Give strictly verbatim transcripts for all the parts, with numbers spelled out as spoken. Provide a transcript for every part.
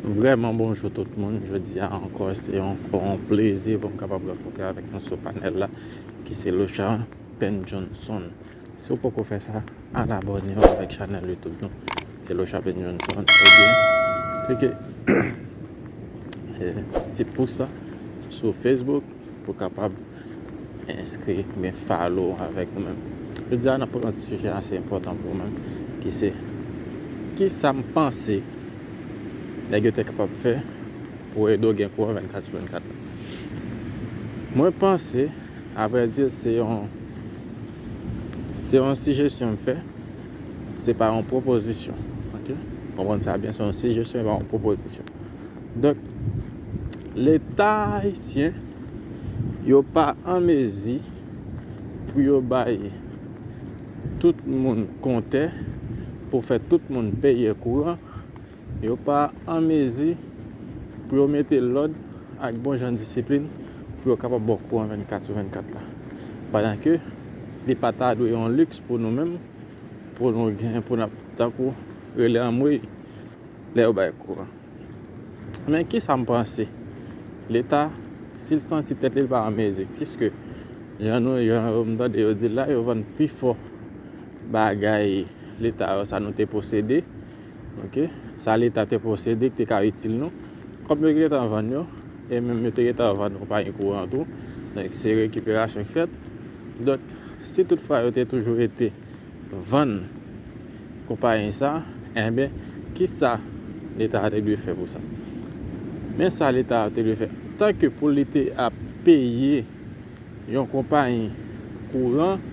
Vrèman bonjou tout moun. Jodi a ankò, se ankò yon plezi pou m kapab rankontre avèk nou sou panèl la, ki se Locha Ben Johnson. Si w poko fè sa, al abòne w avèk chanèl YouTube nou, se Locha Ben Johnson. Ebyen, klike eh, ti pous la sou Facebook pou kapab enskri, men follow avèk nou menm. Jodi a, n ap pran yon ti sijè ase enpòtan pou ou menm, ki se, ki sa m panse nèg yo te kapab fè pou ede w gen kouran vennkat sou vennkat la. Mwen panse, avrèdi, se yon, se yon sijesyon m fè, se pa yon pwopozisyon. Ok? Konprann sa byen, se yon sijesyon, e pa yon pwopozisyon. Donk, Leta ayisyen, yo pa an mezi pou yo bay tout moun kontè, pou fè tout moun peye kouran, yo pa an mezi pou yo mete lòd ak bon jan disiplin pou yo kapab ba w kouran vennkat sou vennkat la. Pandan ke li pa ta dwe yon liks pou nou menm, pou nou gen, pou n ap tankou rele anmwey lè yo bay kouran. Men ki sa m panse? Leta, si l santi tèt li, li pa an mezi, piske jan nou, jan m tande yo di l la, yo vann pifò bagay Leta yo, sa nou te posede, ok, sa Leta te posede ki te ka itil nou, kòm yo gentan vann yo, e menm yo te gentan vann konpayi kouran tou, donk se rekiperasyon ki fèt. Donk, si toutfwa yo te toujou rete vann konpayi sa, enben, ki sa Leta a te dwe fè pou sa? Men sa Leta a te dwe fè. Tanke pou li te ap peye yon konpayi kouran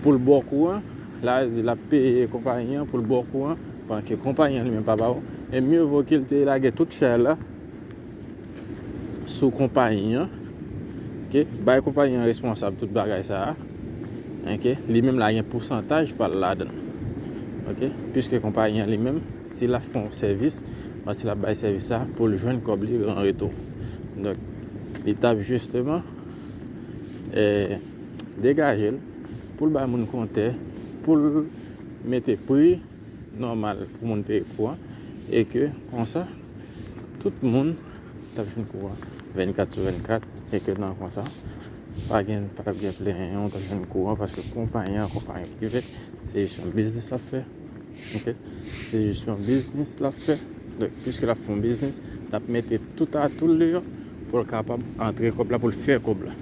pou l ba w kouran, la di l ap peye konpayi an pou l ba w kouran, pandan ke konpayi an li menm pa ba w, e mye vo ke l te lage tout chaj la sou konpayi an, ok, bay konpayi an responsab tout bagay sa a, ok, li menm la gen pousantaj pa l ladan l, ok, piske konpayi an li menm, si l ap fè yon sèvis, si l ap bay sèvis sa, pou l jwenn kòb li an retou. Donk, li t ap jisteman eh, degaje l, pou l bay moun kontè, pou l mete pri nòmal pou moun peye kouran, e ke konsa, tout moun t ap jwenn kouran vennkat sou vennkat, e ke nan konsa, pa gen, pa t ap gen plenyen, ou t ap jwenn kouran, paske konpayi an, konpayi prive, se jis yon biznis l ap fè, ok? Se jis yon biznis l ap fè. Donk, piske l ap fè yon biznis, l ap mete tout atou l deyò pou l kapab antre kòb la, pou l fè kòb la.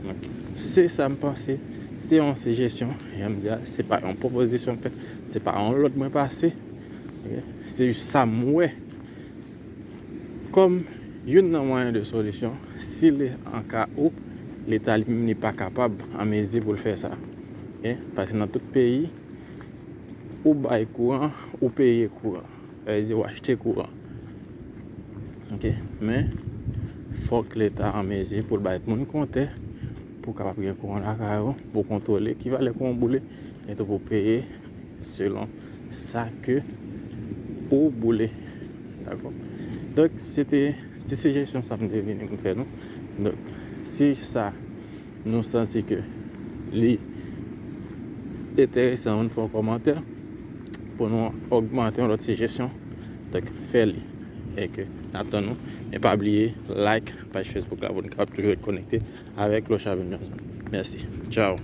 Donk, se sa m panse. Se yon sijesyon, jan m di a, se pa yon pwopozisyon m fè, se pa yon lòd mwen pase. Ok? Se jis sa m wè kòm youn nan mwayen de solisyon, si le an ka ou, Leta li menm li pa kapab an mezi pou l fè sa. Ok? Paske nan tout peyi, ou bay kouran, ou peye kouran. Sa vle di ou achte kouran. Ok? Men, fòk Leta an mezi pou l bay moun kontè, pou kapab gen kouran lakay ou, pou kontwole ki valè kouran w boule, e tou pou peye selon sa ke ou boule. Dakò? Donk, se te ti sijesyon sa m te vini pou m fè nou. Donk, si sa nou santi ke li enteresan, nou fè yon kòmantè pou nou ogmante yon lòt sijesyon. Donk, fè li. E ke n ap tann nou. E pa bliye like paj Facebook la pou nou kapab toujou ret konekte avèk Locha Ben Johnson. Mèsi. Tchao.